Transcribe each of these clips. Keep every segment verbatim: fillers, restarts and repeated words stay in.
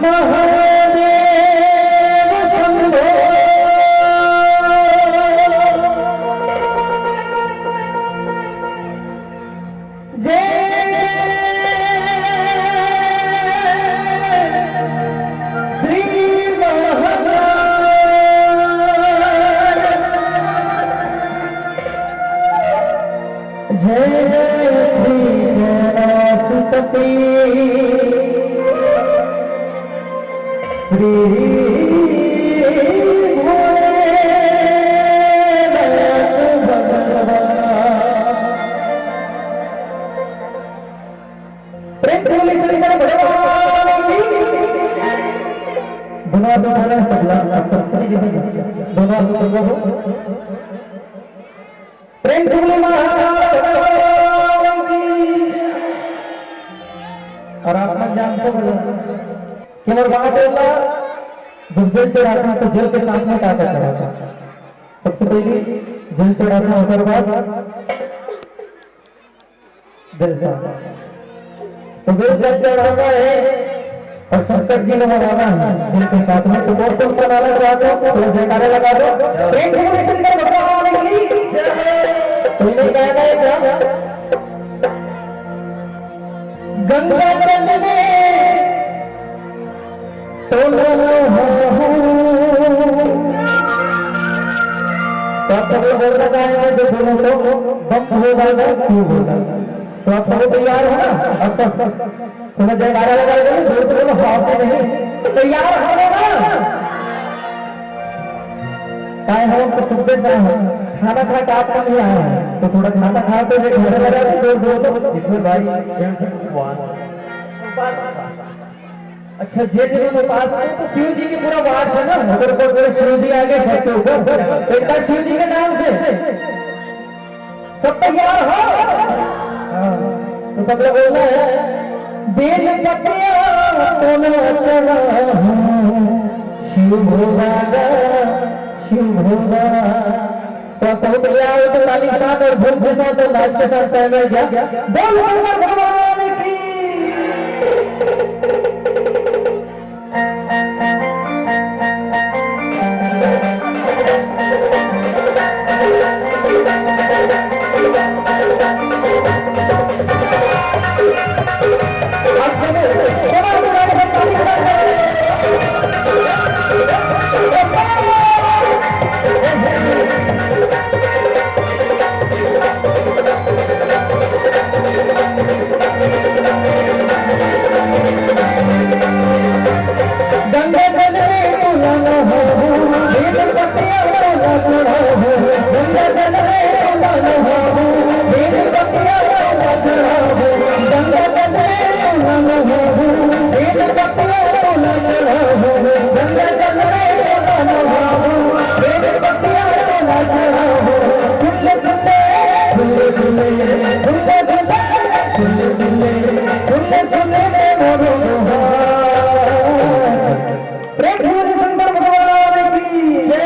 महादेव शंभो। जय जय श्री महाकाल। जय जय श्री कैलाशपति श्री भोलेनाथ भगवान। प्रेम से बोलिए शंकर भगवान की। दोनों हाथ उठा रहे हैं, सबला, आप सब सही जगह। दोनों हाथ ऊपर को। प्रेम से बोलिए महाकाल भगवान की। और आप मन जानते हो कि हमारे बात होता, जब जल चढ़ाता है तो जल के साथ में क्या क्या चढ़ाता है? सबसे पहले जल चढ़ाता है, उसके बाद बेलपत्र। तो बेलपत्र चढ़ाना है और शंकर जी ने मनाना है, जिनके साथ में। तो कौन कौन सा नारा लगा दो, थोड़ा जयकारा लगा दो, प्रेम से बोलिए शंकर भगवान की जय। तो इन्हें गाना है क्या? गंगा जल में तो बोलो हो। तो आप सब लोग बोलना चाहेंगे, जो बोलो तो बम भोला का शिव भोला। तो आप सब तैयार हो ना? आप सब थोड़ा जयकारा लगा दो, जोर से बोलो, हाँ कि नहीं? तैयार हो ना? काय हम तो सुबह से हैं, खाना खा के आप नहीं आए हैं, तो थोड़ा खाना खा के जयकारा लगा दो, जोर से बोलो। ईश्वर भाई, यहाँ से उपवास। अच्छा, जे जे मन उपास करे, तो शिव जी के पूरा वास है ना, अगर कोई बोले शिव जी आगे सबके ऊपर, तो एक बार शिव जी के नाम से सब तैयार हो। हाँ, तो सब लोग बोलना है, "बेल पत्तियाँ तो ना चढ़ाऊं, शिव भोला गा, शिव भोला।" तो आप सब तैयार हो तो ताली के साथ और धूम के साथ और नाच के साथ पहले क्या? बोल शंकर भगवान की। प्रेम से बोलिए शंकर भगवान की जय।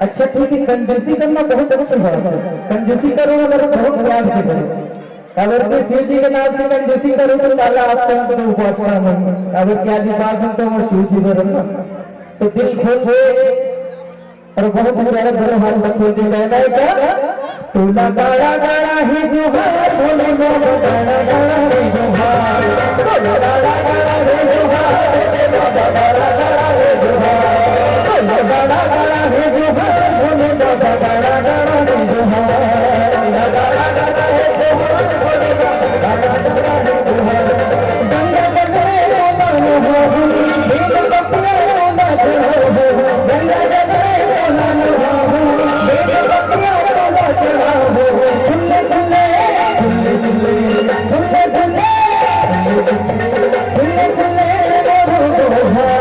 अच्छा ठीक है, कंजूसी करना बहुत अच्छी बात है, कंजूसी करो मगर बहुत प्यार से करो। अगर कोई शिव जी के नाम से कंजूसी करो तो काला आपको उनको उपासना नहीं, अगर क्या विपास है तो वो शिव जी भरो ना, तो दिल खोल के और बहुत ही प्यारा भरो हाथ में खोल के कहना है क्या? तोला गाड़ा गाड़ा ही जोहार, भोले बाबा गाड़ा गाड़ा ही जोहार। तोला गाड़ा गाड़ा ही जोहार, भोले बाबा गाड़ा गाड़ा ही जोहार। तोला गाड़ा गाड़ा ही जोहार, भोले बाबा गाड़ा गाड़ा ही जोहार। तोला गाड़ा गाड़ा ही जोहार, भोले बाबा गाड़ा गाड़ा ही जोहार। गंगा जल में डुबाओ हो, बेल पत्तियाँ ना चढ़ाओ हो। गंगा जल में डुबाओ हो, बेल पत्तियाँ ना चढ़ाओ हो। सुन ले, सुन ले, सुन ले, सुन ले, सुन ले, सुन ले, सुन ले, सुन ले, सुन ले, सुन ले, सुन ले, सुन ले।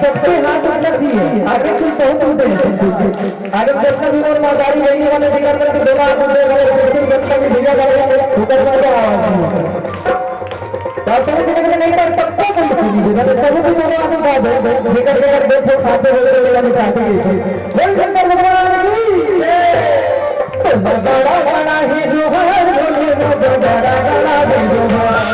सबके हाथ उठना चाहिए, आगे से बहुत उठे हैं। आगे जितना भी लोग मदारी लेने वाले, बिगड़ करके दोनों हाथ उठे, अगर जैसे जितना भी भैया वाले, ऊपर वाले आवाज नहीं। तो समझ में नहीं, पर सबको कोई नहीं देगा, तो सबको दोनों हाथ उठा दो, बिगड़ के अगर देखो, खाते हुए तो वाले खाते ही। बोल शंकर भगवान की जय। तो बड़ा बड़ा ही जोहार, बोले लोग बड़ा बड़ा ही जोहार।